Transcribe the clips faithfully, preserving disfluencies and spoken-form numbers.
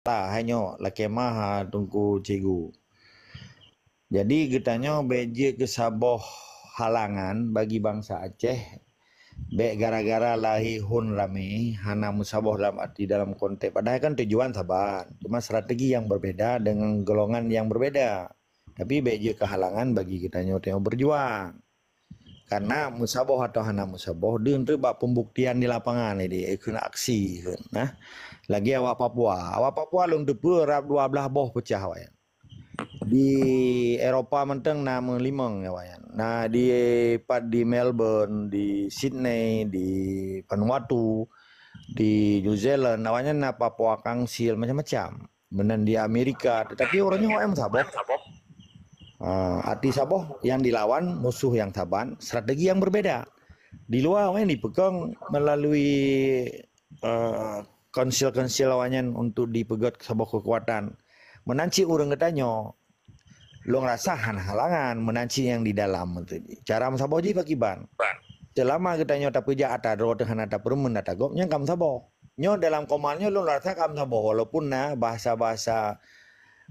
Hai nyoe lakée meu'ah Teungku Cikgu. Jadi geutanyoe bék jeuet keu saboh halangan bagi bansa Aceh. Bék gara-gara lahé hon ramé hana meusaboh dalam arti dalam konteks, padahai kan tujuan saban, cuma strategi yang berbeda dengan golongan yang berbeda. Tapi bék jeuet keu halangan bagi geutanyoe tanyoe berjuang. Karena meusaboh atau hana meusaboh deuh teuk bak pembuktian di lapangan, jadi kheun aksi kheun nah. Lagi awak Papua, awak Papua lôn teupeue rab dua blaih boh peucah awaknyan. Di Eropa mantong na meulimong awaknyan. Na di pat di Melbourne, di Sydney, di Vanuatu, di New Zealand, awaknyan na Papua Council macam-macam. Meunan di Amerika, tetapi uroe nyoe awaknyan meusaboh. Ah, arti saboh yang dilawan musuh yang saban, strategi yang berbeda. Di luwa awaknyan dipeukong melalui eh, konsil-konsil awaknyan untuk dipeugét saboh keukuatan. Meunan cit ureuëng geutanyoe, lôn rasa hana halangan meunan cit nyang di dalam tu. Cara meusaboh jih pakriban? Selama geutanyoe tapeujak ata droe teuh hana tapeureumeun ata gob, nyan ka meusaboh. Nyoe dalam komal nyoe lôn rasa ka meusaboh, walaupun na bahasa-bahasa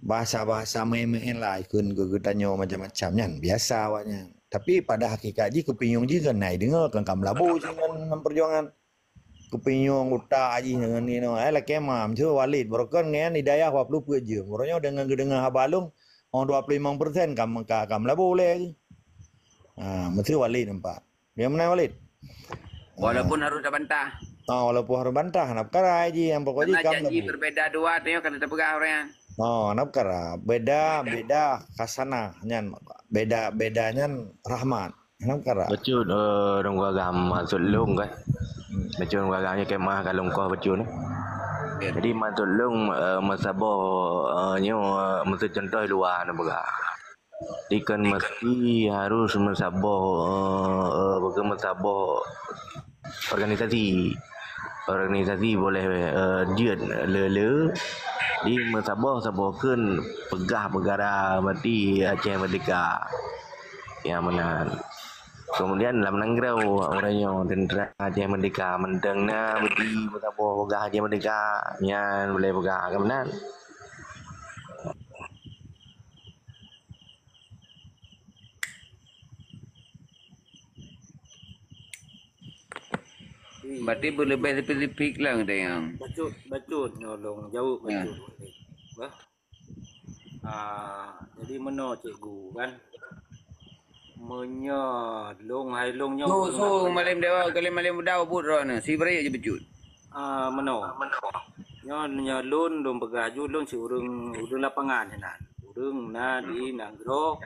bahasa-bahasa main-main lah ikun ke geutanyoe macam-macam nyan biasa awaknyan. Tapi pada hakikat jih keupinyueng jih kan nai deungoe kan ka meulabu jih ngon, ngon perjuangan. Keupinyueng utak jih ngon ni nyoe. Eh, lakée mam, cuma Walid. Barokon ngon hidayah dua puluh peuet jeuem. Uroe nyoe deungon geudeungoe haba lôn, oh, dua puluh lima persen ka, ka, ka meulabu lé. Ha, meusti Walid nampak. Dia menang Walid. Walaupun harus tabantah. Ha, walaupun harus bantah. Nak perkara jih, yang pokok jih Karena ka janji meulabu. Berbeda dua tu kan tapeugah orang. Oh, nak perkara. Beda, beda khasana. Nyan, beda, beda nyan rahmat. Hana peukara. Bacut, eh, Teungku Agam, maksud lôn kan. Bacut Teungku Agam nyoe kemah ka lôn koh bacut ni. Jadi maksud lôn, eh, meusaboh, eh, nyoe, eh, meusaboh contoh luwa neupeugah. Dikon meusti harus meusaboh, eh, eh, beuke meusaboh organisasi. Organisasi boleh, eh, jeuet le-le. Di meusaboh-saboh kheun peugah peukara meuti Aceh Merdeka. Ya meunan. Kemudian lam nanggroe uroe nyoe teuntara Aceh Merdeka mantong na beuti meusaboh peugah Aceh Merdeka nyan boleh peugah ke meunan. Berarti boleh lebih spesifik lah kata yang. Bacut, bacut nyolong jawab bacut. Bah. Ah, jadi meno cikgu kan. Meunyoe long hai long nyoe. So, so malam dewa kali malam udah buat roh ni. Si beri je becut. Ah, meno. Nyoe nyoe lôn lôn peugah ju lôn si ureueng ureueng lapangan sinan. Ureueng na di nanggroe.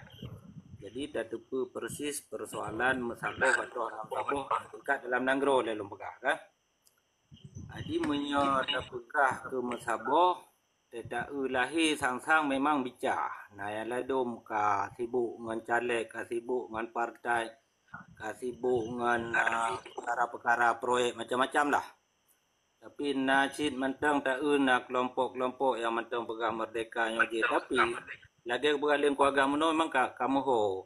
Jadi tateupeue persis persoalan meusaboh atau hana meusaboh tingkat dalam nanggroe lé lôn peugah kan. Jadi meunyoe tapeugah keu meusaboh, teuta-eu lahé sang-sang memang bica. Na nyang ladôm ka sibok ngon caleg, ka sibok ngon partai, ka sibok ngon, ah, peukara-peukara proyek macam-macam lah. Tapi na cit mantong ta-eu na kelompok-kelompok nyang mantong peugah merdeka nyoe jih. Tapi lagèe peugah lé Teungku Agam meunoe memang ka, ka meuho.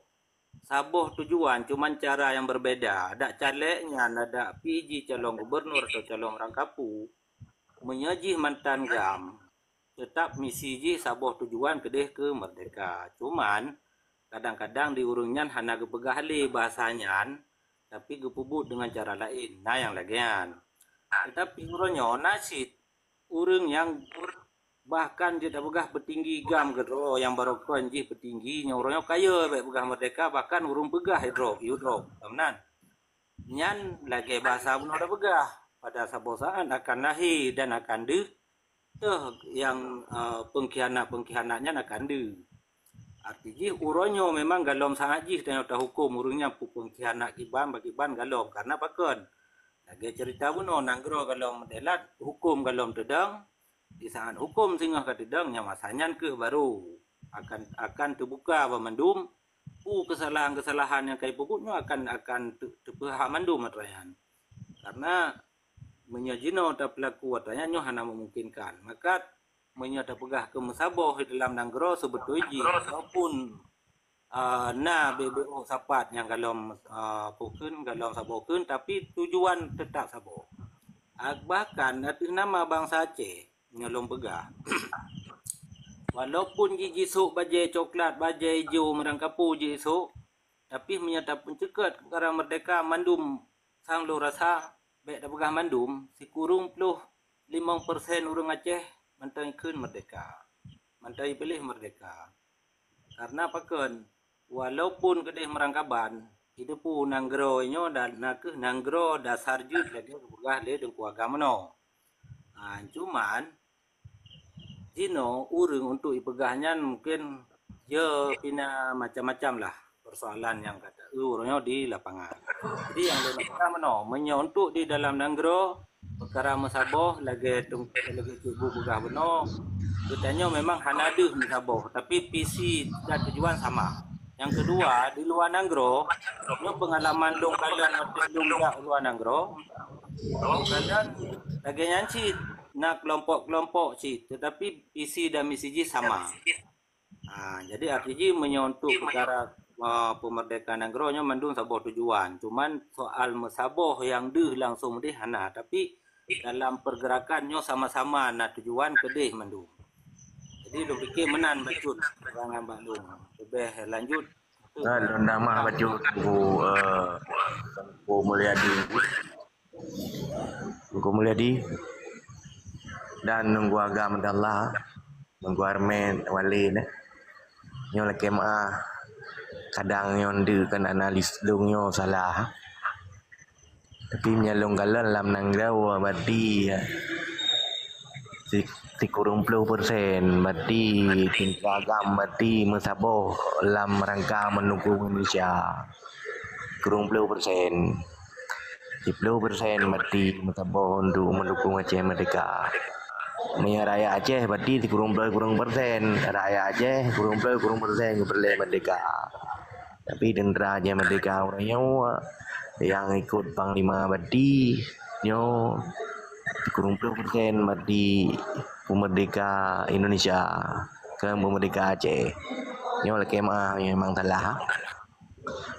Saboh tujuan, cuman cara nyang berbeda. Adak caleg nyan, adak pi jih calon gubernur atau calon rangkapu, meunyoe jih mantan GAM, teutap misi jih saboh tujuan keudeh keu merdeka. Cuman, kadang-kadang di ureueng nyan hana geupeugah lé bahasa nyan, tapi geupeubuet deungon cara laén. Na nyang lagèe nyan. Teutapi uroe nyoe na cit ureueng nyang bahkan jeuet tapeugah peutinggi GAM keudroe nyang barokon jih peutinggi nyang uroe nyoe kayèe bèk peugah merdeka, bahkan ureueng peugah droe, you droe, ka meunan. Nyan lagèe bahasa bunoe tapeugah, pada saboh saat akan lahé dan akan deuh, teuh nyang, eh, pengkhianat-pengkhianat nyan akan deuh. Arti jih uroe nyoe memang galom saat jih tanyoe tahuköm ureueng nyan peue pengkhianat kiban bak kiban galom, karena pakon? Lagèe cerita bunoe nanggroe galom meudelat, huköm galom teudong, di saat huköm singoh ka teudong, nyang masa nyan kheueh baru akan, akan teubuka banmandum, peue keusalahan-keusalahan nyang ka jipeubuet nyoe akan, akan teu-, teupeuhah mandum atra nyan. Karena meunyoe jinoe tapeulaku atra nyan nyoe hana meumungkinkan. Maka meunyoe tapeugah keu meusaboh di dalam nanggroe seubeutôi jih, walaupun ah, na bèk-bèk sapat nyang galom, ah, pukon, galom saboh kheun, tapi tujuan teutap saboh. Ah, bahkan ateueh nama bansa Aceh, Nyoe lôn peugah. Walaupun ji jisok bajée coklat, bajée ijo, meurangkapeue ji isok, tapi meunyoe tapeuceukeut peukara meurdehka mandum sang lôn rasa, bék tapeugah mandum, sikureueng ploh limong persen ureuëng Aceh mantong ikheun meurdehka, mantong ipiléh meurdehka. Karena pakon, walaupun keudeh meurangkaban, ideupu nanggroe nyoe dan na kheueh nanggroe dasar jeuet lagée geupeugah lé Teungku Agam meunoe. Ha, cuman jinoe ureuëng untuk ipeugah nyan mungkin ya pina macam-macam lah persoalan nyang ka ta-, ureuëng nyoe di lapangan. Jadi nyang lôn peugah meunoe, meunyoe untuk di dalam nanggroe, peukara meusaboh lagée tung-, lagée Cik Bu peugah bunoe, geutanyoe memang hana deuh meusaboh, tapi visi dan tujuan sama. Nyang keudua, di luwa nanggroe, nyoe peungalaman lôn kalon watée lôn jak luwa nanggroe, lôn kalon lagée nyan cit na keulompok-keulompok cit, tetapi visi dan misi jih sama. Ha, jadi arti jih meunyoe untuk peukara, eh, peumeurdehka nanggroe nyoe mandum saboh tujuan. Cuman soal meusaboh nyang deuh langsung deh hana, tapi dalam pergerakan nyoe sama-sama na tujuan keudeh mandum. Jadi lôn pike meunan bacut keterangan bak lôn. Leubeh lanjut. Nah, lôn damah bacut Teungku, eh, Teungku Mulyadi. Teungku Mulyadi dan Teungku Agam Abdallah, Teungku Armen Walid, eh. Nyoe lakée meuah, kadang nyoe deuh kan analis lôn nyoe salah. Tapi meunyoe lôn kalon lam nanggroe berarti, eh, si-, sikureueng ploh persen berarti Teungku Agam berarti meusaboh lam rangka meudukung Indonesia. Kureueng ploh persen. Siploh persen berarti meusaboh untuk meudukung Aceh Merdeka. Meunyoe rakyat Aceh berarti sikureueng ploh kureueng persen. Rakyat Aceh kureueng ploh kureueng persen geupeureulée merdeka. Tapi tentera Aceh Merdeka uroe nyoe nyang ikot Panglima berarti nyoe sikureueng ploh persen berarti peumerdeka Indonesia, kon peumerdeka Aceh. Nyoe lakée meuah memang salah.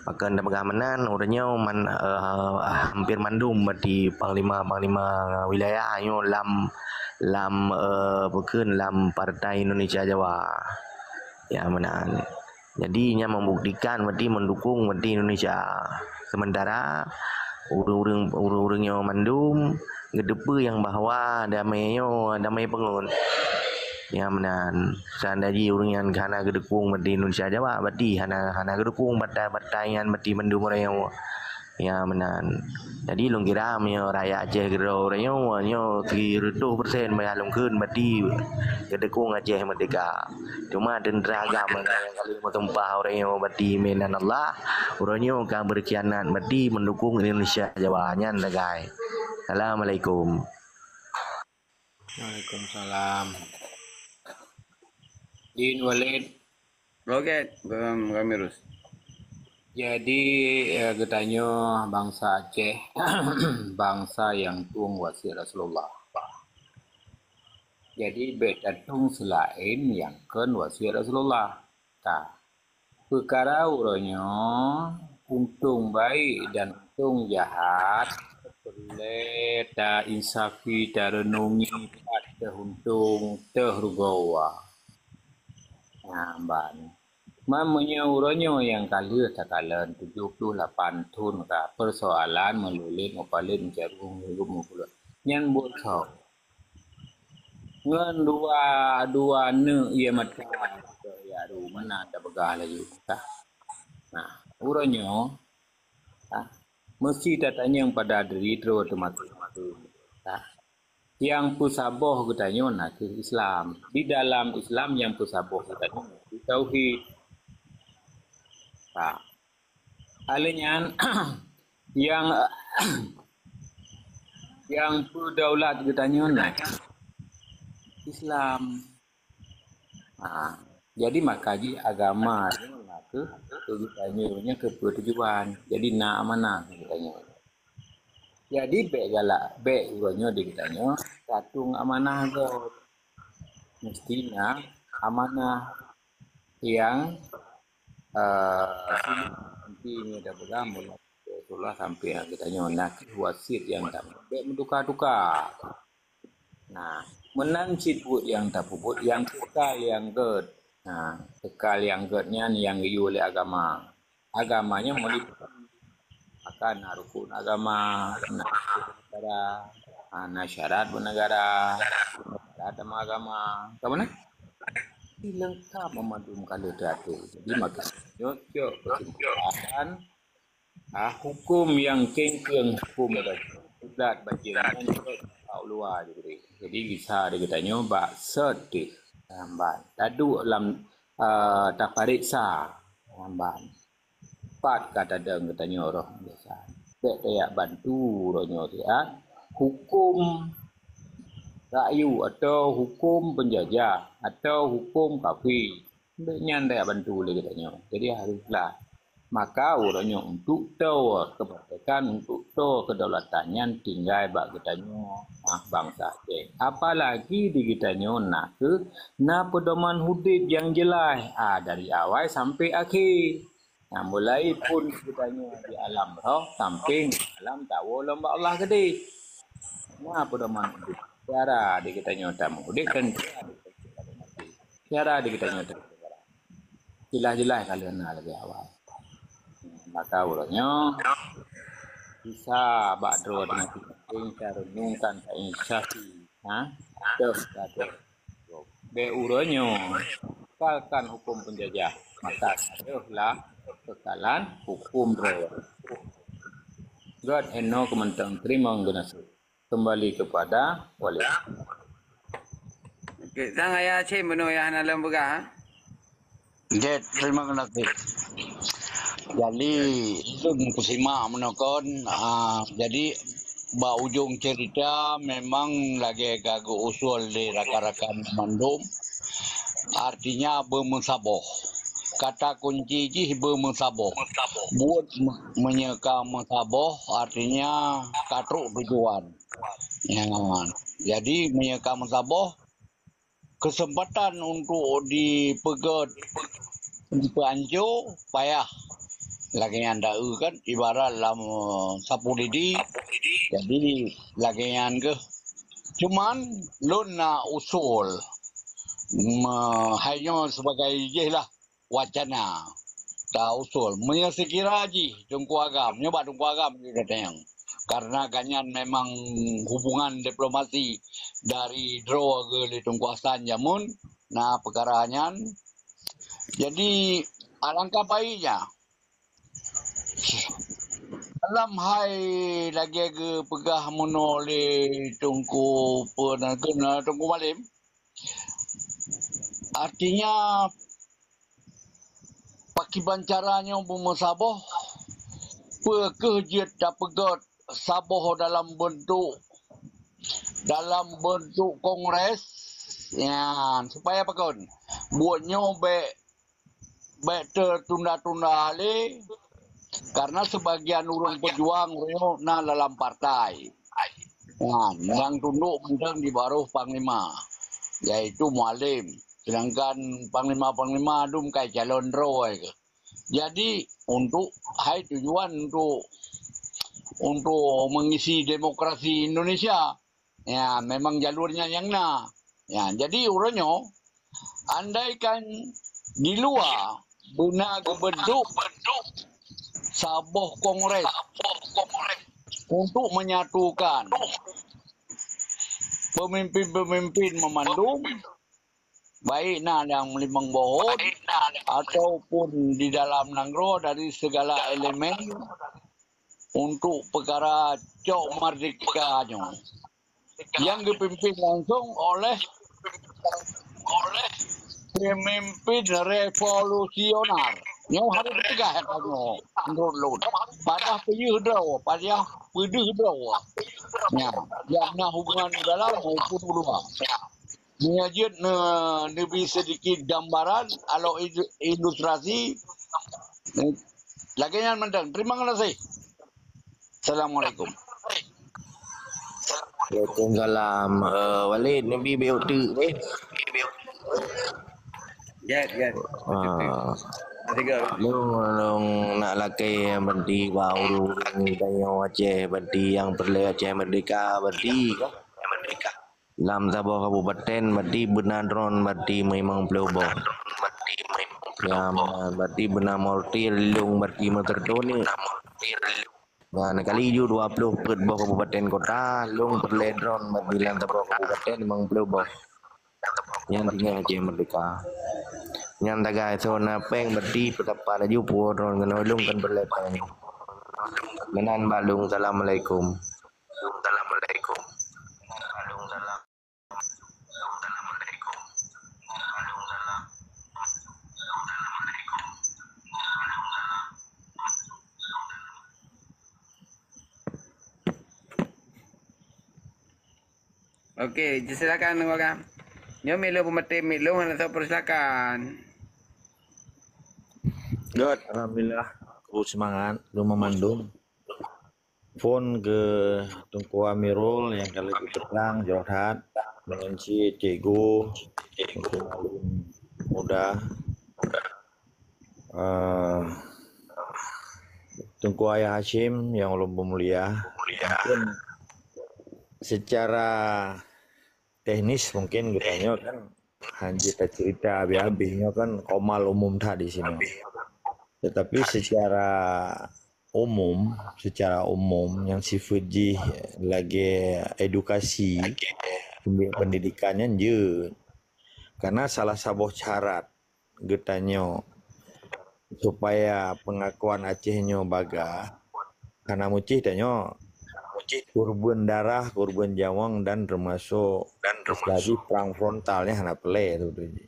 Pakon tapeugah meunan, uroe nyoe man, eh, hampir mandum berarti panglima-panglima wilayah nyoe lam, lam, eh, bukon lam Partai Indonesia Jawa. Ya, meunan. Jadi, nyan membuktikan berarti mendukung berarti Indonesia. Sementara ureuëng-ureuëng, ureuëng-ureuëng nyoe mandum geuteupeue nyang bahwa damé nyoe damé peungeut. Ya, meunan. Seandai jih ureuëng nyan hana geudukung berarti Indonesia Jawa, berarti hana, hana geudukung partai-partai nyan berarti mandum ureuëng nyoe. Ya, meunan. Jadi, lôn kira meunyoe rakyat Aceh keudroe uroe nyoe, nyoe sireutôh persen payah lôn kheun berarti geudukung Aceh Merdeka. Cuma tentera Agam nyang ka lheueh meusumpah uroe nyoe berarti meunan Allah, uroe nyoe ka berkhianat berarti mendukung Indonesia Jawa. Nyan sagai. Assalamualaikum. Waalaikumsalam. Din Walid. Oke, em, Kamirus. Jadi, eh, geutanyoe bansa Aceh, bansa nyang tueng wasiet Rasulullah. Jadi, bék tatueng seulaén nyang kon wasiet Rasulullah. Ka. Peukara uroe nyoe, untông baik dan untông jahat, peureulée ta-insafi, tareunungi, pat teuh untông, teuh rugoe. Nah, ban. Man meunyoe uroe nyoe nyang ka lheueh takalon tujoh ploh lapan thon ka, peusoalan meululét, meupalet, meucarông, meuheup, meupuléh. Nyan buet soe? Ngon dua, dua neuk ie mata, ya, ru meunan tapeugah laju. Tah. Nah, uroe nyoe, tah, meusti tatanyong pada diri droe teumasok-masok. Tah. Nyang peusaboh geutanyoe nakeuh Islam. Di dalam Islam nyang peusaboh geutanyoe nakeuh tauhid. Tah. Alèh nyan, nyang, nyang peudaulat geutanyoe na Islam. Ha, jadi maka jih agama nyoe na keuh keu geutanyoe nyoe keu peue tujuan. Jadi na amanah keu geutanyoe. Jadi bék galak, bék uroe nyoe di geutanyoe tatueng amanah gob. Meusti na amanah nyang, eh, nanti nyoe tapeugah mulai Rasulullah sampai geutanyoe na keuh wasiet nyang damé. Bék meutuka-tuka. Nah, Meunan cit buet nyang tapeubuet nyang teuka nyang gét. Ha, teuka nyang gét nyan nyang geuyue lé agama. Agama nyan meulipat. Maka na rukun agama, na rukun negara, ha, na syarat beuneugara, syarat agama. Ka meunan? Leungkap meumandum ka lheueh teuatur. Jadi maka nyoe cok keusimpulan, ah, huköm nyang kengkeng huköm bajeueng, kiblat bajeueng nyan cok bak u luwa jibri. Jadi gisa di geutanyoe bak seuteh lamban. Taduek lam, ah, tapareksa lamban. Pat ka tadong geutanyoe roh biasa. Bèk tajak bantu uroe nyoe siat huköm rakyat atau huköm penjajah atau huköm kafé. Bèk nyan tajak bantu lé geutanyoe. Jadi haruslah maka uroe nyoe untuk toe kemerdekaan, untuk toe kedaulatan nyan tinggai bak geutanyoe, ah, bansa Aceh. Apalagi di geutanyoe na keuh na peudoman udép nyang jeulaih, ah, dari awai sampai akhé. Nah, mulai phon geutanyoe di alam roh sampai alam tawoe lom bak Allah keudeh. Nah, peudoman udép. Cara di geutanyoe tameuudép dan cara di geutanyoe tameuudép. Jeulaih-jeulaih ka lheueh na leubeh awai. Maka uroe nyoe bisa bak droe teuma penting tarenungkan, tainisiasi. Ha? Deuh, deuh. Bèk uroe nyoe kekalkan huköm penjajah, maka deuh lah kekalan huköm droe. Gét inoe keumeunteung teurimong geunaséh. Kembali kepada Walid. Okey, sang Ayah Aceh bunoe nyang hana lôn peugah, ha? Gét, terima kasih. Jadi, lôn kusimak meunoe kon, ah, jadi, bak ujong cerita memang lagèe ka geu-usul lé rakan-rakan mandum, artinya beumeusaboh. Kata kunci jih beumeusaboh. Buet me-, meunyoe ka meusaboh, artinya ka trok tujuan. Ya, jadi meunyoe ka meusaboh, kesempatan untuk dipeugét, dipeuanco payah. Lagèe nyan taeu kan, ibarat lam, eh, sapu lidi. Jadi, lagèe nyan keuh. Cuman, lôn na usul. Me-, hai nyoe sebagai jih lah wacana. Ta usul. Meunyoe sekira jih Teungku Agam, nyoe bak Teungku Agam jih datang. Karena gobnyan memang hubungan diplomasi dari droe geuh lé Teungku Hasan jameun na peukara nyan. Jadi, alangkah baiknya, dalam hai lagèe geupeugah meunoe lé Teungku, Teungku Malem, artinya, pakriban cara nyoe beumeusaboh, peu kheueh jeuet tapeugét saboh dalam beuntuk, dalam beuntuk kongres, nyan, supaya pakon? Buet nyoe bèk, bèk teutunda-tunda lé, karena sebagian ureuëng peujuang nyoe na dalam partai. Nah, nyang tunduk mantong di baroh panglima, yaitu Mualem. Sedangkan panglima-panglima dum kai calon droe keuh. Jadi, untuk hai tujuan untuk, untuk mengisi demokrasi Indonesia. Ya, memang jalurnya nyang na. Ya, jadi uroe nyoe, andaikan di luwa beuna geubentuk saboh kongres untuk menyatukan pemimpin-pemimpin memandum, baik na nyang limong boh ataupun di dalam nanggroe dari segala elemen untuk peukara cok merdeka nyoe. Nyang geupimpin langsung oleh pemimpin revolusioner. Nyoe harôh teupeugah tanyoe, menurut lôn. Padah peuyeuh droe, padah peudeuh droe. Nyan, nyang na hubungan u dalam maupun u luwa. Meunyoe jeuet ne-, neubi sedikit gambaran, alok ilu-, ilustrasi, lagèe nyan mantong. Terima kasih. Assalamualaikum. Waalaikumsalam. Eh, Walid, neubi beu teuk deh. Jeuet, jeuet. Ah. Tiga. Lôn, lôn nak lakèe berhenti bak ureueng tanyoe Aceh, berhenti nyang peureulèe Aceh merdeka, berhenti. Lam saboh kabupaten berarti beuna drone berarti limong ploh boh. Ya, berarti beuna mortir lông berarti meter tone. Nah, kali ju dua ploh peuet boh kabupaten kota, lông peureulée drone berarti lam saboh kabupaten limong ploh boh. Nyan tinggai Aceh Merdeka. Nyan tagai soe na péng berarti peutapa laju puwoe drone keunoe lông kan peureulée péng. Meunan ba lông, assalamualaikum. Assalamualaikum. Okey, silakan Teungku Agam. Nyoe milu peumeutém milu hana tahu persilakan. Good, alhamdulillah. Aku semangat, belum memandung. Phôn keu Teungku Amirul nyang ka lheueh geupeutang jroh that, meunyoe cit Cikgu, Teungku Alim Muda, eh, Teungku Ayah Hashim nyang ulôn peumulia. Mungkin secara teknis mungkin geutanyoe kan hana jeuet taceurita habéh-habéh, nyoe kan komal umum that di sinoe. Tetapi secara umum, secara umum nyang sifeuet jih lagée edukasi pendidikan nyan jeuet. Karena salah saboh syarat geutanyoe supaya peungakuan Aceh nyoe bagah, hana meucih tanyoe. Kurban darah, kurban nyawöng dan termasuk dan termasuk perang frontal nyan hana peureulée tu, tu jih.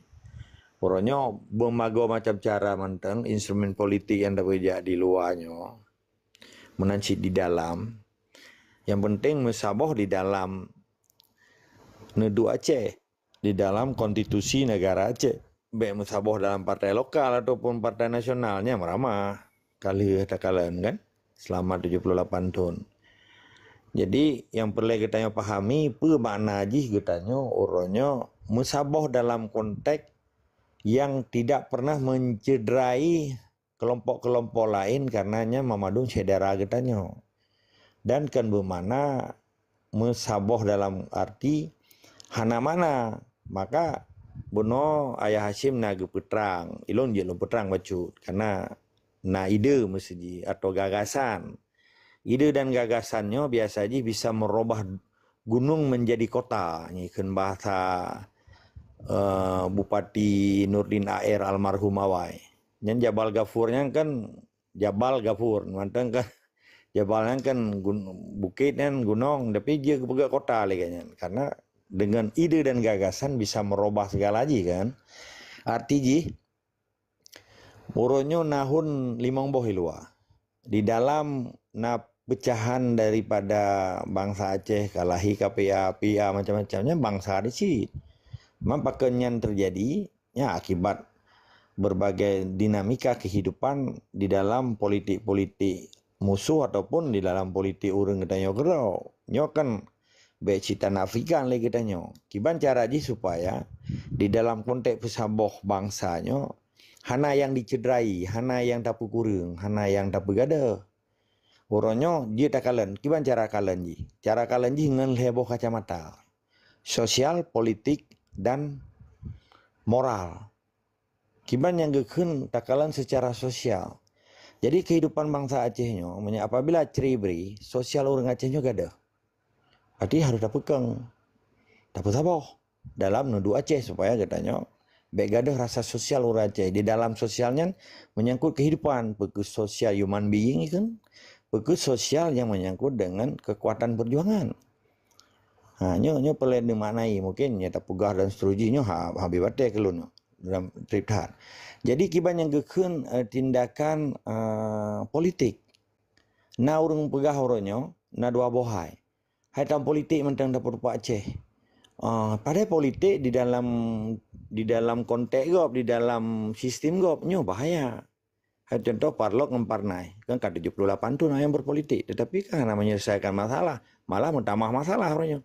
Uroe nyoe beumagoe macam cara mantong instrumen politik nyang tapeujak di luwa nyoe. Meunan cit di dalam. Nyang penting meusaboh di dalam neuduek Aceh. Di dalam konstitusi negara Aceh. Bék meusaboh dalam partai lokal ataupun partai nasional, nyan meuramah. Ka lheueh takalon kan, selama tujuh puluh lapan thon. Jadi, nyang peureulée geutanyoe pahami, peue makna jih geutanyoe uroe nyoe meusaboh dalam konteks yang tidak pernah mencederai kelompok-kelompok laén, karena nyan banmandum syedara geutanyoe. Dan kon beumakna meusaboh dalam arti hana makna. Maka bunoe Ayah Hashim na geupeutrang, ilôn jeuet lôn peutrang bacut, karena na ide meuseujih atau gagasan. Ide dan gagasan nyoe biasa jih bisa merubah gunung menjadi kota, nyoe kheun bahasa, eh, Bupati Nurdin A R almarhum awai. Nyan Jabal Ghafur nyan kan Jabal Ghafur, mantong kan Jabal nyan kan gun-, bukét nyan gunong, tapi jih geupeugah kota lagée nyan. Karena dengan ide dan gagasan bisa merubah segala jih kan. Arti jih, uroe nyoe na hon limong boh i luwa. Di dalam na pecahan daripada bansa Aceh, ka lahé K P A, P A, macam-macam nyan bansa di cit. Memang pakon nyan terjadi, ya, akibat berbagai dinamika kehidupan di dalam politik-politik musuh ataupun di dalam politik ureuëng geutanyoe keudroe. Nyoe kan bék cit tanafikan lé geutanyoe. Kiban cara jih supaya di dalam konteks peusaboh bansa nyoe hana nyang dicederai, hana nyang tapeukureueng, hana nyang tapeugadôh. Uroe nyoe jeuet takalon, kiban cara kalon jih? Cara kalon jih ngon lhée boh kacamata. Sosial, politik, dan moral. Kiban nyang geukheun takalon secara sosial. Jadi kehidupan bansa Aceh nyoe, meunyoe apabila cerai-beuri, sosial ureuëng Aceh nyoe gadôh. Berarti harus tapeukong, tapeusaboh dalam nuduek Aceh supaya geutanyoe bék gadôh rasa sosial ureuëng Aceh. Di dalam sosial nyan menyangkut kehidupan, peue kheueh sosial human being kan, peue kheueh sosial yang menyangkut dengan kekuatan perjuangan. Ha, nyoe, nyoe peureulée neumaknai, mungkin nyoe tapeugah dan seterusnya nyoe ha, habéh batée keu lôn nyoe dalam trip that. Jadi kiban nyang geukheun, eh, tindakan, eh, politik. Na ureuëng peugah uroe nyoe, na dua boh hai. Hai tam politik mantong tapeurupak Aceh. Ah, padahai politik di dalam, di dalam konteks gob, di dalam sistem gob, nyoe bahaya. Hai contoh Parlok ngon Parnai, kan ka tujuh puluh lapan thon ayang berpolitik, tetapi kan hana menyelesaikan masalah, malah meutamah masalah uroe nyoe.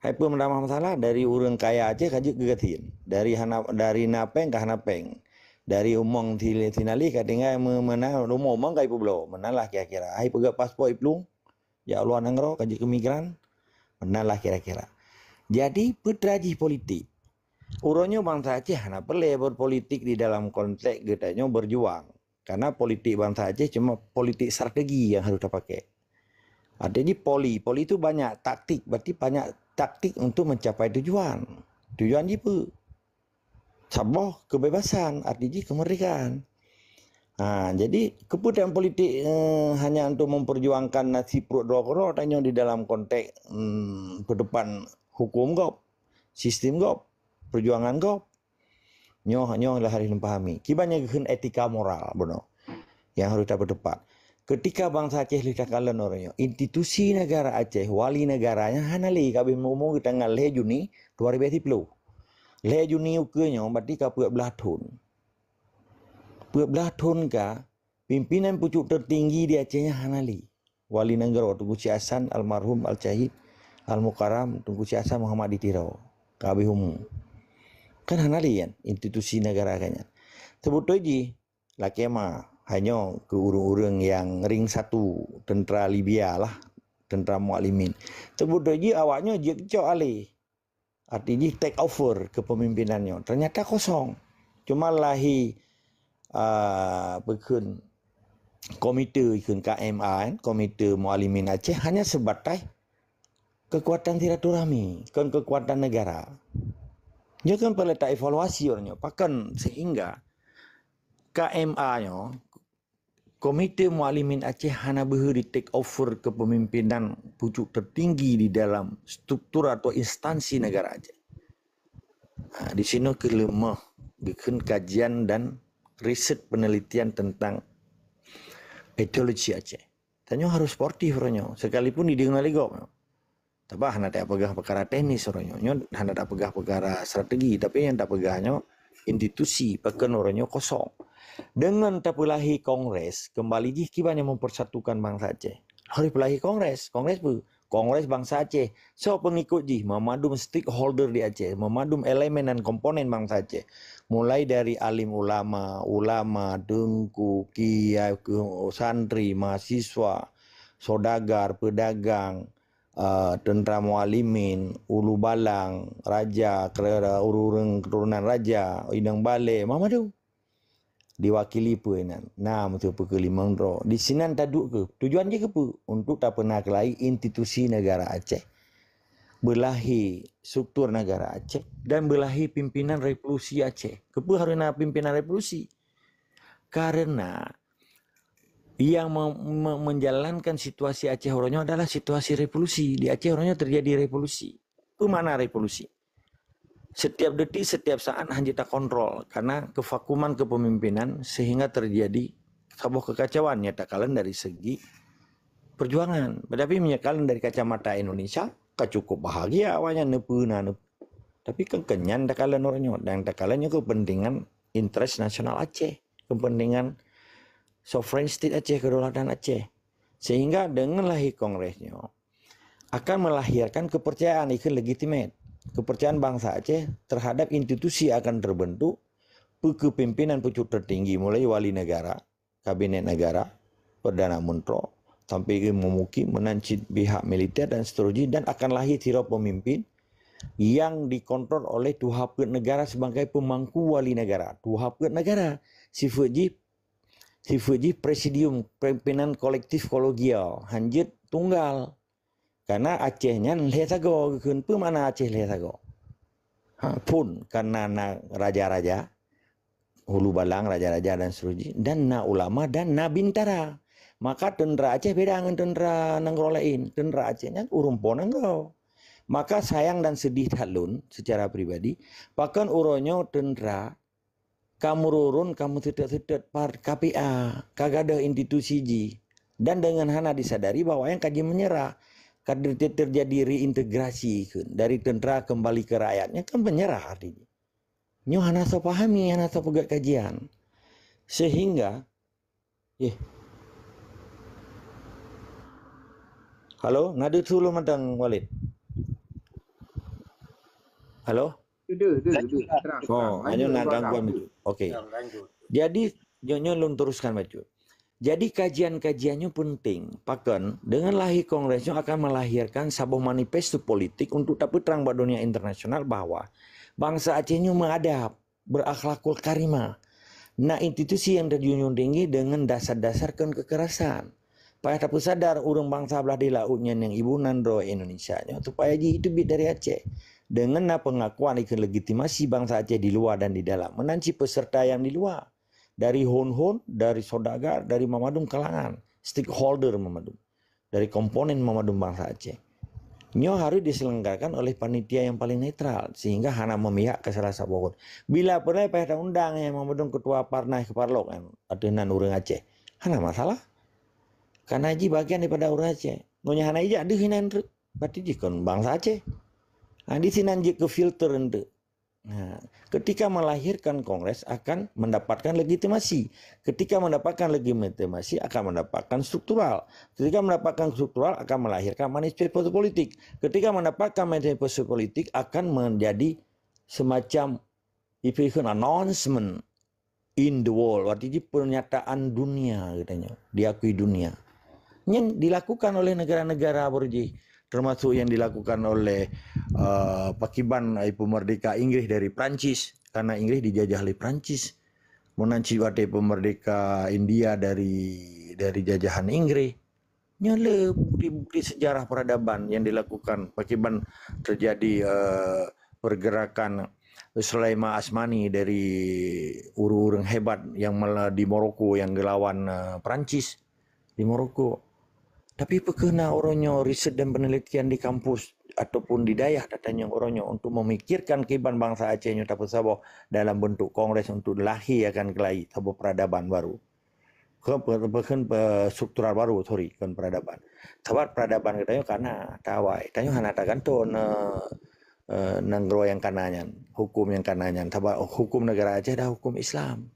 Hai peue meutamah masalah, dari ureuëng kaya Aceh ka jeuet keu gasien, dari hana, dari na péng ka hana péng, dari umong si, sinalih ka tinggai me-, meunan, rumoh umong ka ipeubloe, meunan lah kira-kira. Hai peugah paspor iplueng, jak luwa nanggroe ka jeuet keu migran, meunan lah kira-kira. Jadi, peue teuma jih politik? Uroe nyoe bansa Aceh hana peureulée berpolitik di dalam konteks geutanyoe berjuang. Karena politik bansa Aceh cuma politik strategi yang harus tapakai. Artinya poli, poli itu banyak taktik, berarti banyak taktik untuk mencapai tujuan. Tujuan jih peue? Saboh kebebasan, arti jih kemerdekaan. Ha, jadi keputusan politik eh, hanya untuk memperjuangkan nasib perut droe keudroe tanyoe di dalam konteks hmm, ke depan hukum gob, sistem gob, perjuangan gob. Nyoe nyoe lah harus dipahami. Kiban nyang geukheun etika moral bunoe yang harus tapeuteupat. Ketika bansa Aceh lheueh takalon uroe nyoe, institusi negara Aceh, wali negara nyan hana lé ka abéh meu-umu tanggal lhée Juni dua ribu dua puluh. Lhée Juni ukeue nyoe berarti ka peuet blaih thon. Peuet blaih thon ka pimpinan pucuk tertinggi di Aceh nyan hana lé. Wali Nanggroe Teungku Syeh Hasan almarhum Al-Syahid Al-Mukarram Teungku Syeh Hasan Muhammad di Tiro ka abéh umu. Kan hana lé kan institusi negara kan nyan. Sebetul jih lakée ma hanyoe keu ureuëng-ureuëng nyang ring satu tentara Libya lah, tentara Mualimin. Sebetul jih awaknyoe jeuet cok alih. Arti jih take over kepemimpinan nyoe. Ternyata kosong. Cuma lahé uh, peukheun komite ikheun K M A kan, Komite Mualimin Aceh hanya sebatas kekuatan silaturahmi, kon kekuatan negara. Nyoe kan perlu ta evaluasi orang nyoe. Pakon sehingga K M A nyoe Komite Mualimin Aceh hana beuhe di take over kepemimpinan pucuk tertinggi di dalam struktur atau instansi negara Aceh. Ha, di sinoe keuh leumoh geukheun kajian dan riset penelitian tentang ideologi Aceh. Tanyoe harus sportif uroe nyoe, sekalipun dideungoe lé gob. Tapi hana tapeugah peukara teknis uroe nyoe. Nyoe hana tapeugah peukara strategi, tapi nyang tapeugah nyoe institusi pakon uroe nyoe kosong. Dengan tapeulahé kongres, kembali jih kiban nyang mempersatukan bansa Aceh. Harus peulahé kongres. Kongres peue? Kongres Bansa Aceh. So pengikut jih, memadum stakeholder di Aceh, memadum elemen dan komponen bansa Aceh. Mulai dari alim ulama, ulama, teungku, kiai, santri, mahasiswa, saudagar, pedagang, uh, tentara mualimin, ulu balang, raja, ureuëng keturunan raja, inong balé, memadum. Diwakili peue nan? Na meuteupeu keu limong droe. Di sinan taduek keuh. Tujuan jih keupeue? Untuk tapeuna keulai institusi negara Aceh. Beulahi struktur negara Aceh dan beulahi pimpinan revolusi Aceh. Keupeue harus na pimpinan revolusi? Karena yang me- me- menjalankan situasi Aceh uroe nyoe adalah situasi revolusi. Di Aceh uroe nyoe terjadi revolusi. Peue makna revolusi? Setiap detik, setiap saat hanya takontrol karena kevakuman kepemimpinan sehingga terjadi saboh kekacauan nyata kalian dari segi perjuangan. Tetapi meunyoe kalian dari kacamata Indonesia, ka cukup bahagia awaknyan neupeu na neupeu. Tapi kan kenyan takalon orang nyoe dan takalon nyoe kepentingan interest nasional Aceh, kepentingan sovereign state Aceh, kedaulatan Aceh. Sehingga dengan lahir kongres nyoe akan melahirkan kepercayaan ikut legitimate. Kepercayaan bangsa Aceh terhadap institusi akan terbentuk, pimpinan pucuk tertinggi mulai wali negara, kabinet negara, perdana menteri, sampai ke memuki menanci pihak militer dan seterusnya dan akan lahir tiro pemimpin yang dikontrol oleh tuha peuet negara sebagai pemangku wali negara. Tuha peuet negara sifat jih sifat jih presidium pimpinan kolektif kolegial hanjeuet tunggal. Karena Aceh nyan lhée sagoe geukheun. Peue makna Aceh lhée sagoe? Ha, phon karena na raja-raja, hulu balang raja-raja dan seterusnya, dan na ulama dan na bintara. Maka tentara Aceh beda ngon tentara nanggroe lain. Tentara Aceh nyan ureuëng po nanggroe. Maka sayang dan sedih that lôn secara pribadi, pakon uroe nyoe tentara ka meururun, ka meuseutet-seutet par K P A, ka gadôh institusi jih. Dan dengan hana disadari bahwa yang ka jimenyerah, ka ter- terjadi reintegrasi dari tentara kembali ke rakyatnya kan menyerah artinya. Nyoe hana soe pahami, hana soe peugah kajian. Sehingga, eh. Halo, na deuh su lôn mantong Walid? Halo? Ada, ada, ada. Terang, oh, terang. Hanya nak gangguan betul. Okey. Jadi, nyonya lôn teruskan bacut. Jadi kajian-kajian nyoe penting. Pakon, dengan lahé kongres nyoe akan melahirkan saboh manifesto politik untuk tapeutrang bak dunia internasional bahwa bansa Aceh nyoe meuadab, berakhlakul karimah. Na institusi yang terjunjung tinggi dengan dasar-dasar kon kekerasan. Payah tapeusadar ureuëng bansa blah di laôt nyan nyang ibu nan droe Indonesia nyoe supaya jiteubiet dari Aceh. Dengan na pengakuan ikon legitimasi bansa Aceh di luar dan di dalam. Meunan cit peserta yang di luar. Dari hon-hon, dari saudagar, dari memadum kalangan, stakeholder memadum. Dari komponen memadum bansa Aceh. Nyoe harus diselenggarakan oleh panitia yang paling netral sehingga hana memihak ke salah saboh pun. Bila pernah payah undang yang memadum ketua partai ke parlok kan, atau nan ureuëng Aceh. Hana masalah. Karena ji bagian daripada ureuëng Aceh. Nyonya hana ijak deuh inan truk. Berarti jih kon bansa Aceh. Ha, di sinan jih ke filter untuk. Nah, ketika melahirkan kongres akan mendapatkan legitimasi. Ketika mendapatkan legitimasi akan mendapatkan struktural. Ketika mendapatkan struktural akan melahirkan manifesto politik. Ketika mendapatkan manifesto politik akan menjadi semacam if you can announcement in the world. Artinya pernyataan dunia katanya, diakui dunia. Yang dilakukan oleh negara-negara baru jih, termasuk yang dilakukan oleh uh, pakiban ibu merdeka Inggris dari Prancis, karena Inggris dijajah oleh Prancis. Meunan cit watée pemerdeka India dari dari jajahan Inggris. Nyoe le bukti-bukti sejarah peradaban yang dilakukan pakiban terjadi uh, pergerakan Sulaiman Asmani dari ureuëng-ureuëng hebat yang di Moroko yang gelawan uh, Prancis di Moroko. Tapi peukena orang nyoe riset dan penelitian di kampus ataupun di dayah datanya orang nyoe untuk memikirkan kiban bangsa Aceh nyoe tapeusaboh dalam bentuk kongres untuk lahirkan kelai saboh peradaban baru. Bukan struktural baru, sorry, bukan peradaban. Sebab peradaban kita nyoe kana tawai, tanyoe hana tagantung uh, uh, nanggroe yang kana nyan, hukum yang kana nyan. Sebab hukum negara Aceh dah hukum Islam.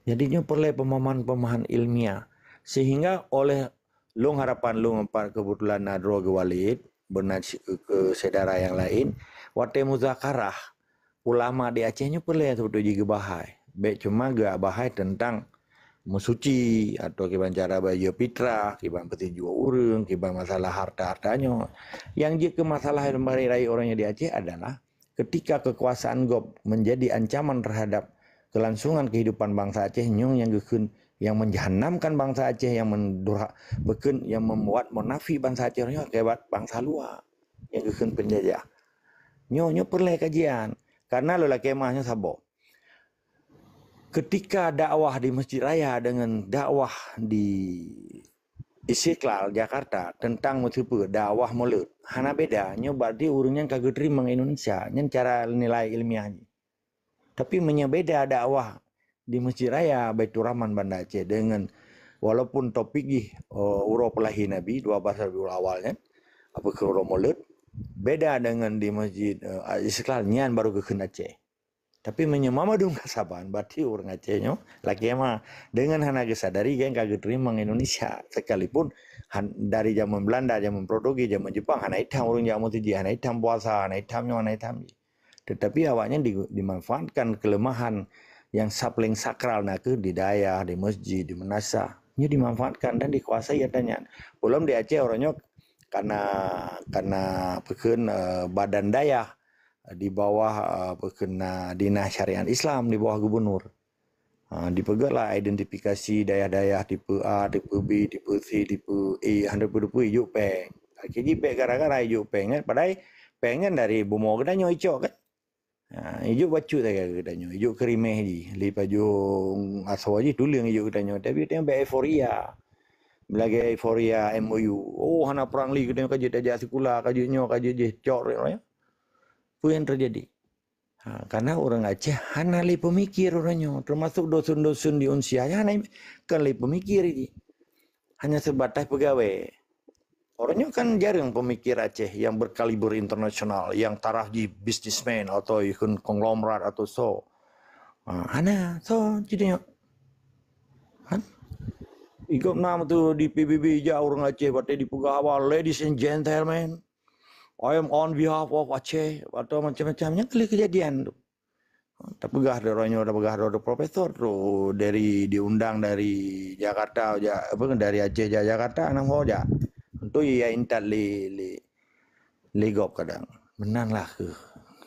Jadi nyoe perlu pemahaman-pemahaman ilmiah sehingga oleh lung harapan lung empat kebetulan na droe geuwalid beuna ke, ke saudara yang lain, watée muzakarah ulama di Aceh nyoe peureulée sebetul jih geubahai. Bék cuma geubahai tentang meusuci atau kiban cara bayeue fitrah, kiban peusijuek ureuëng, kiban masalah harta-harta nyoe. Yang jeuet keu masalah yang rayeuk-rayeuk orang yang di Aceh adalah ketika kekuasaan gob menjadi ancaman terhadap kelangsungan kehidupan bangsa Aceh nyoe yang geukheun yang menjahanamkan bangsa Aceh yang mendurha bekeun yang membuat munafik bangsa Aceh nyoe akibat bangsa luar yang geukheun penjajah. Nyoe nyoe peureulée kajian karena lelaki mah nyoe saboh. Ketika dakwah di Masjid Raya dengan dakwah di Istiqlal Jakarta tentang meuteupeu dakwah Maulud hana beda nyoe berarti ureuëng nyan ka geuteurimong Indonesia nyan cara nilai ilmiah jih. Tapi meunyoe beda dakwah di Masjid Raya Baiturrahman Banda Aceh dengan walaupun topik jih uh, uroe peulahé Nabi dua belas Rabiul Awal nyan apa ke uroe Maulud beda dengan di Masjid uh, Istiqlal nyan baru geukheun Aceh. Tapi meunyoe mama dum kasaban berarti ureuëng Aceh nyoe laki mah dengan hana geusadari geng ka geuteurimong Indonesia sekalipun han, dari zaman Belanda, zaman Portugis, zaman Jepang hana itam ureuëng jak meuseujid, hana itam puasa, hana itam nyoe, hana itam jih. Tetapi awaknyan di, dimanfaatkan kelemahan yang sapling sakral na ke di dayah, di masjid, di menasah. Nyoe dimanfaatkan dan dikuasai katanya. Belum di Aceh orang nyoe karena karena pekeun uh, badan dayah di bawah uh, pekeun uh, dinas syariat Islam di bawah gubernur. Ha, dipeugah lah identifikasi dayah-dayah tipe A, tipe B, tipe C, tipe E, hana tipe-tipe ijuk péng. Akhirnya péng gara-gara ijuk péng kan, padahal péng kan dari bumoe geutanyoe icok kan. Ha, ijuk bacut sagai geutanyoe, ijuk keurimeh jih, li pajong asoe jih tuléng ijuk geutanyoe. Tapi tengok bak euforia. Lagée euforia M O U. Oh, hana perang li geutanyoe ka jeuet tajak sikula, ka jeuet nyoe, ka jeuet jih cok rek raya. Peue yang terjadi? Ha, karena ureuëng Aceh hana lé pemikir ureuëng nyoe, termasuk dosun-dosun di Unsia hana kan lé pemikir ini. Hanya sebatas pegawai. Orang nyoe kan jarang pemikir Aceh yang berkaliber internasional, yang taraf jih businessman atau ikon konglomerat atau so. Ha, hana, so jadi nyoe. Kan? Ikut nama tu di P B B ijak orang Aceh batai dipeugah awal ladies and gentlemen. I am on behalf of Aceh atau macam-macam yang kali kejadian tu. Tapeugah droe nyoe, tapeugah droe profesor tu dari diundang dari Jakarta jak apa dari Aceh jak Jakarta, nang ho jak. Untuk ya intat lé lé lé gob kadang. Meunan lah keuh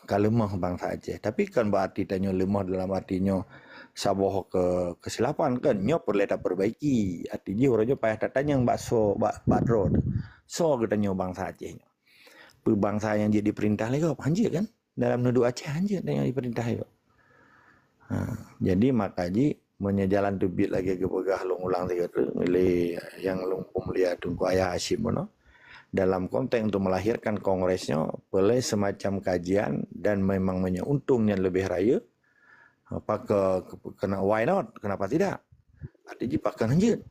ka leumoh bansa Aceh. Tapi kan berarti tanyoe leumoh dalam arti nyoe saboh ke kesilapan kan. Nyoe peureulée taperbaiki. Arti jih uroe nyoe payah tatanyong bak so bak bak droe. So geutanyoe bansa Aceh nyoe. Peue bansa nyang jeuet dipeurintah lé gob? Hanjeuet kan? Dalam nuduek Aceh hanjeuet nyang dipeurintah lé gob. Ha, jadi maka jih meunyoe jalan teubiet lagée geupeugah lôn ulang sigoe teuk lé nyang lôn peumulia Teungku Ayah Hasyim bunoe, dalam konteks untuk melahirkan kongres nyoe, peureulée semacam kajian dan memang meunyoe untông nyan leubeh rayeuk, apa ke, ke, kena why not? Kenapa tidak? Arti jih pakon hanjeuet.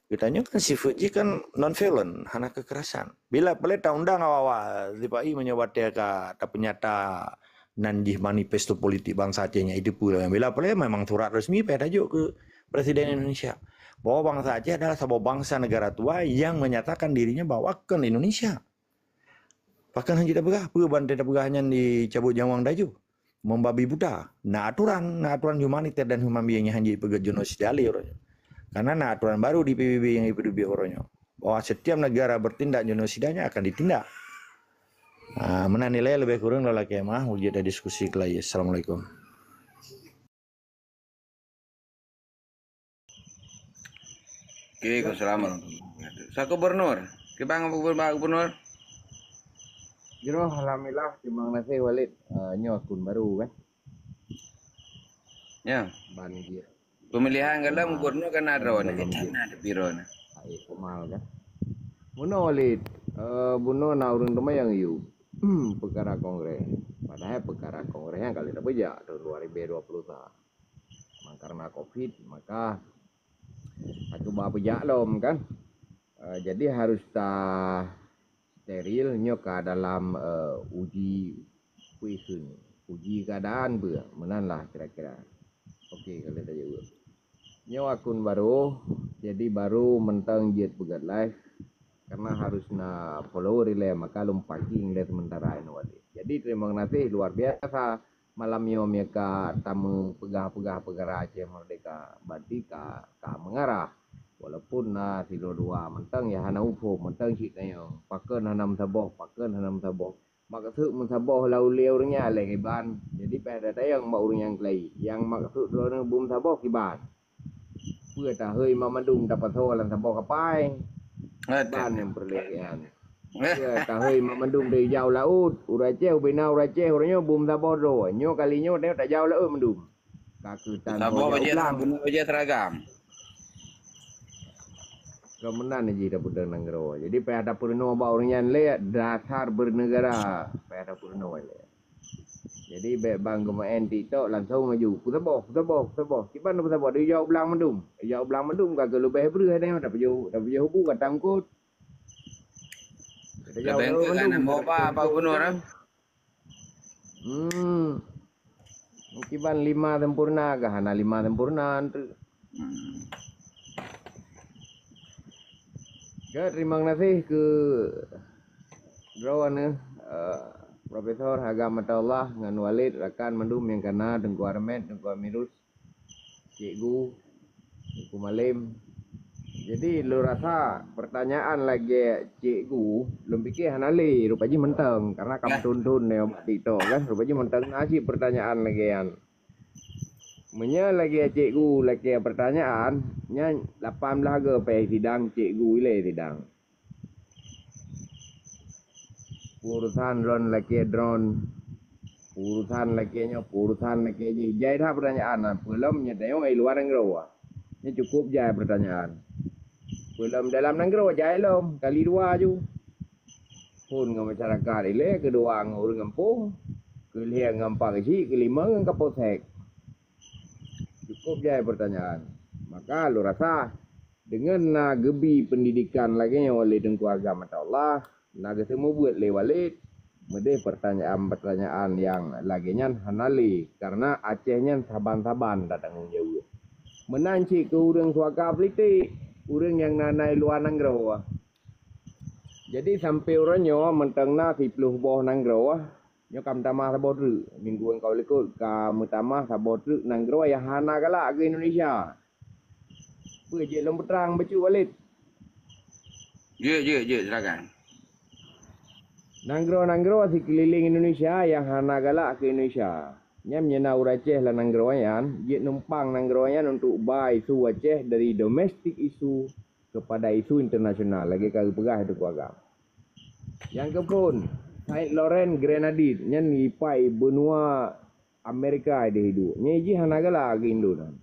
Geutanyoe kan sifeuet jih kan non-violent, hana kekerasan. Bila peureulée taundang awak-awak sipa-i meunyoe watée ka tapeunyata nan jih manifesto politik bansa Aceh nyan itu pula. Bila peureulée memang surat resmi payah tajok keu Presiden Indonesia bahwa bansa Aceh adalah saboh bansa negara tua yang menyatakan dirinya bahwa kon Indonesia. Pakon hanjeuet tapeugah, peue ban tapeugah nyan dicabut nyawöng daju? Membabi buta. Na aturan, na aturan humaniter dan human being nyang hanjeuet peugét genosida lé uroe nyoe. Karena na aturan baru di P B B nyang jipeudubiet uroe nyoe, bahwa setiap negara bertindak genosidanya akan ditindak. Ah, meunan ilée leubeh kureueng lôn lakée meuah, ujeut dan diskusi keulai. Assalamualaikum. Oke, Assalamualaikum warahmatullahi wabarakatuh. Sa gubernur? Kibang gubernur, gubernur? Jroh, alhamdulillah, terima kasih Walid. Eh, nyoe akun baru kan? Ya. Ban jih. Pemilihan galak gubernur kan ada nih, kan ada biro nah. Ai, formal kan? Bunoe Walid, eh, bunoe na ureuëng teuma nyang yue. Perkara kongres. Padahai perkara kongres nyan ka lheueh tapeujak tahun dua ribu dua puluh sa. Memang karena covid, maka atuba peujak lom kan. Eh, jadi harus ta steril nyoe ka dalam, eh, uji peue kheun, uji keadaan beu, meunan lah kira-kira. Oke, kalau tajaweueb. Nyoe akun baru, jadi baru mantong jeuet peugét live karena harus na follower ilée, maka lôn parking lé sementara inoe. Jadi terima kasih luar biasa. Malam nyoe meunyoe ka tameupeugah-peugah peukara Aceh Merdeka, berarti ka, ka mengarah. Walaupun na sidroe dua mantong ya hana muphom, mantong cit tanyong, pakon hana meusaboh, pakon hana meusaboh. Maksud meusaboh lam ulée ureuëng nyan lé kiban. Jadi payah tatanyong bak ureuëng nyang keulayi. Nyang maksud droeneueh beumeusaboh kiban. Peue tahôi mak mandum tapasoe lam saboh kapai? Ban nyang peureulée nyan. Peue tahôi mak mandum teuijau laôt? Ureuëng Aceh ubena ureuëng Aceh uroe nyoe bum saboh droe. Nyoe kali nyoe tanyoe tajau laôt mandum. Ka keutan saboh bajée, bunoe bajée seragam. Keu meunan jih tapeudong nanggroe. Jadi payah tapeurunoe bak ureuëng nyan lé dasar bernegara. Payah tapeurunoe lé. Jadi bék ban geumeu'en TikTok langsung maju. Peusaboh, peusaboh, peusaboh. Kiban peusaboh, dijaweueb blang mandum. Dijaweueb blang mandum ka keuleubeh breuh ada nyang tapajoh, tapajoh bu ka tamkot. Leubeh engkeuek ka na boba Pak Gubernur, ah. Hmm. Kiban lima sempurna kah? Hana lima sempurna tu. Hmm. Ya, terima kasih keu droeneuh, eh, Profesor Haga Mata Allah ngon Walid rakan mandum nyang kana Teungku Armet, Teungku Amirus, Cikgu, Teungku Malem. Jadi lôn rasa pertanyaan lagée Cikgu, lôn pike hana lé, rupa jih mantong karena ka meuthon-thon lé bak TikTok kan, rupa jih mantong na cit pertanyaan lagée nyan. Meunyoe lagée Cikgu lakée pertanyaan, nyan lapan blaih go pih sidang Cikgu ilée sidang. Urusan droen lakée droen, urusan lakée nyoe, urusan lakée jih. Jai that pertanyaan nyan, peulom nyoe tanyoe i luwa nanggroe. Nyoe cukup jai pertanyaan. Peulom dalam nanggroe jai lom, kali dua ju. Phon ngon masyarakat ilée, keudua ngon ureuëng gampông, keulhée ngon Pak Geuchik, keulimong ngon Kapolsek. Cukup jai pertanyaan. Maka lôn rasa, deungon na geubi pendidikan lagée nyoe lé Teungku Haga Mata Allah, na geuseumeubeuet lé Walid, meudeh pertanyaan-pertanyaan nyang lagée nyan hana lé, karena Aceh nyan saban-saban tatanggong jaweueb. Meunan cit keu ureuëng suaka politik, ureuëng nyang na, na i luwa nanggroe. Jadi sampoe uroe nyoe mantong na siploh boh nanggroe, Nyoe ka meutamah saboh treuk. Minggu nyang ka likot ka meutamah saboh treuk nanggroe nyang hana galak keu Indonesia. Peue jeuet lôn peutrang bacut Walid? Jeuet, jeuet, jeuet, silakan. Nanggroe-nanggroe sikeulileng Indonesia nyang hana galak keu Indonesia. Nyan meunyoe na ureuëng Aceh lam nanggroe nyan, jeuet numpang nanggroe nyan untuk ba isu Aceh dari domestic issue kepada isu internasional, lagée ka geupeugah Teungku Agam. Nyang keuphon, Saint Lawrence Grenadine, nyan ipai benua Amerika ideh iduek. Nyan jih hana galak keu Indo nyan.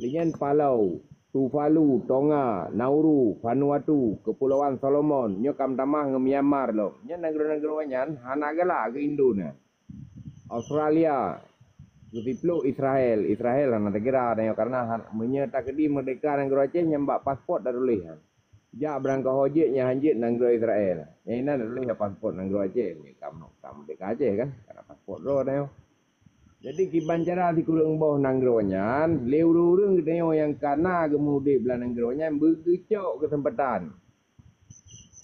Lé nyan Palau, Tuvalu, Tonga, Nauru, Vanuatu, Kepulauan Solomon, nyoe ka meutamah ngon Myanmar lom. Nyan nanggroe-nanggroe nyan hana galak keu Indo nyan. Australia, keu siplôk Israel. Israel hana takira tanyoe, karena han-, meunyoe takeudi meurdehka nanggroe Aceh nyan bak paspot tatuléh nyan. Jak barangkaho jeuet nyang han jeuet nanggroe Israel. Nyang inan tatuléh bak paspot nanggroe Aceh. Nyan ka meuno-, ka meurdehka Aceh kan, karena paspot droe tanyoe. Jadi kiban cara sikureueng boh nanggroe nyan, lé ureuëng-ureuëng geutanyoe nyang ka na geumeuudeb lam nanggroe nyan beugeucok keuseumpatan.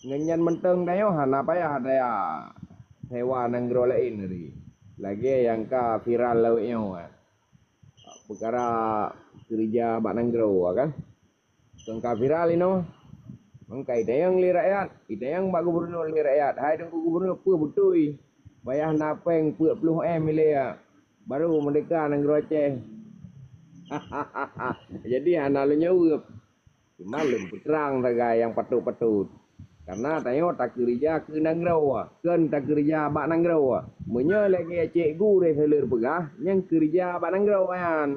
Ngon nyan mantong tanyoe hana payah taya sewa nanggroe laén tadi. Lagée nyang ka viral lawét nyoe, peukara keureuja bak nanggroe kan. Kon ka viral inoe. Mangka itanyong lé rakyat, itanyong bak gubernur lé rakyat, "Hai Teungku Gubernur, peue beutôi payah na péng peuet ploh M ilée, barô meurdehka nanggroe Aceh?" Jadi hana lôn jaweueb. Cuma lôn peutrang sagai nyang patôt-patôt. Karena tanyoe takeureuja keu nanggroe, kon takeureuja bak nanggroe. Meunyoe lagée cikgu Reseler peugah, nyang keureuja bak nanggroe nyan.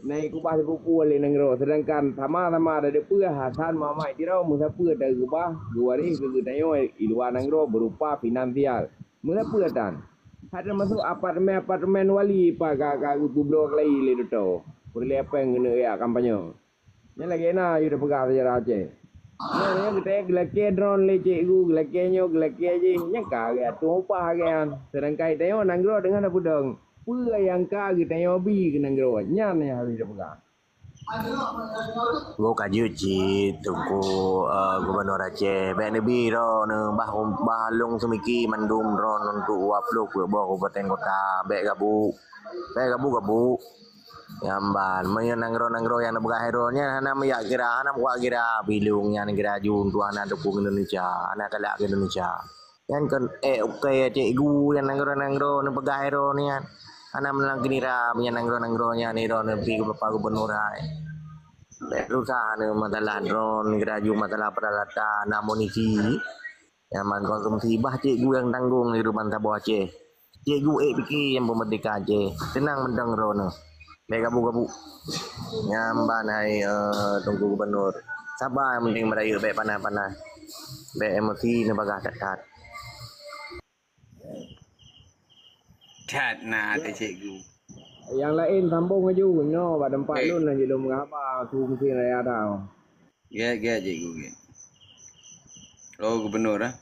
Na ikubah sipupu lé nanggroe, seudangkan sama-sama tateupeue Hasan Muhammad Tiro meusapeue takeubah geuwaréh keu geutanyoe i luwa nanggroe beurupa finansial. Meusapeue tan? Hat teumasok apartemen-apartemen wali pa ka, ka geupubloe keulayi lé Duto. Peureulée péng keuneuk jak kampanye. Nyan lagée na yue tapeugah seujarah Aceh. Nyan, nyan geutanyoe geulakée droen lé cikgu, geulakée nyoe, geulakée jih. Nyan ka geuatoe upah lagée nyan. Seudangkan geutanyoe nanggroe teungoh tapeudong. Peue nyang ka geutanyoe bi keu nanggroe, nyan nyang harôh tapeugah. Goe ka jeuet cit Teungku, eh, Gubernur Aceh. Bék neubi droeneuh, bah, bah lôn seumiki mandum droen untuk waploh peuet boh kabupaten kota. Bék gabuk. Bék gabuk-gabuk. Nyan ban, meunyoe nanggroe-nanggroe nyang neupeugah droe nyan hana meujak kira, hana meukuat kira, bileueng nyan kira ju untuk hana dukung Indonesia, hana galak keu Indonesia. Nyan kon ék ukai cikgu nyang nanggroe-nanggroe neupeugah droe nyan. Hana meunan keu nira meunyoe nanggroe-nanggroe nyan droe neubi keu Bapak Gubernur hai. Bék susah neuh masalah droen, kira ju masalah peuralatan, amunisi. Nyan ban konsumsi bah cikgu nyang tanggong di ruban saboh Aceh. Cikgu ék pike nyang peumeurdeka Aceh. Teunang mantong droeneuh. Bék gabuk-gabuk. Nyan ban hai, eh, Teungku Gubernur. Saba nyang penting meurayeuk, bék panas-panas. Bék emosi neubagaih that-that. That na teuh cikgu. Nyang laén sambong laju. Nyoe bak teumpat lôn laju lôn meuhaba su meusén raya tau. Gét, gét, cikgu, gét. Oh, gubernur, ah.